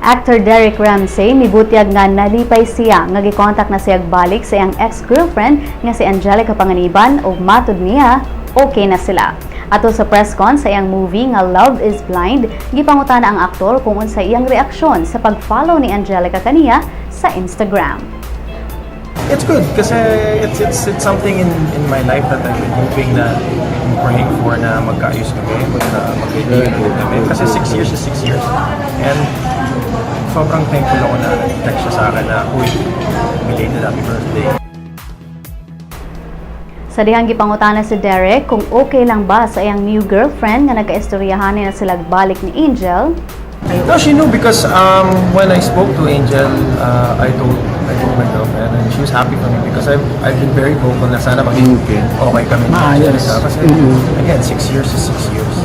Actor Derek Ramsay mibutyag nga nalipay siya nga gikontak na siya balik sa iyang ex-girlfriend nga si Angelica Panganiban ug matud niya okay na sila. Ato sa press con sa iyang movie nga Love is Blind, gipangutana ang aktor kung unsa iyang reaksyon sa pag-follow ni Angelica kaniya sa Instagram. It's good kasi it's something in my life that I've been hoping na I'm praying for, na magkaayos kami, magkaibigan ulit kami. Kasi 6 years is 6 years. And sobrang thankful ako na text siya sa akin na, "Uy, belated happy birthday." Sa dihang gipangutana si Derek kung okay lang ba sa iyang new girlfriend nga nagkaistoryahan na sila balik ni Angel. No, she knew because when I spoke to Angel, I told my girlfriend and she was happy for me because I've been very vocal na sana maging okay kami ni Maayos. Angelica. Kasi again, 6 years is 6 years.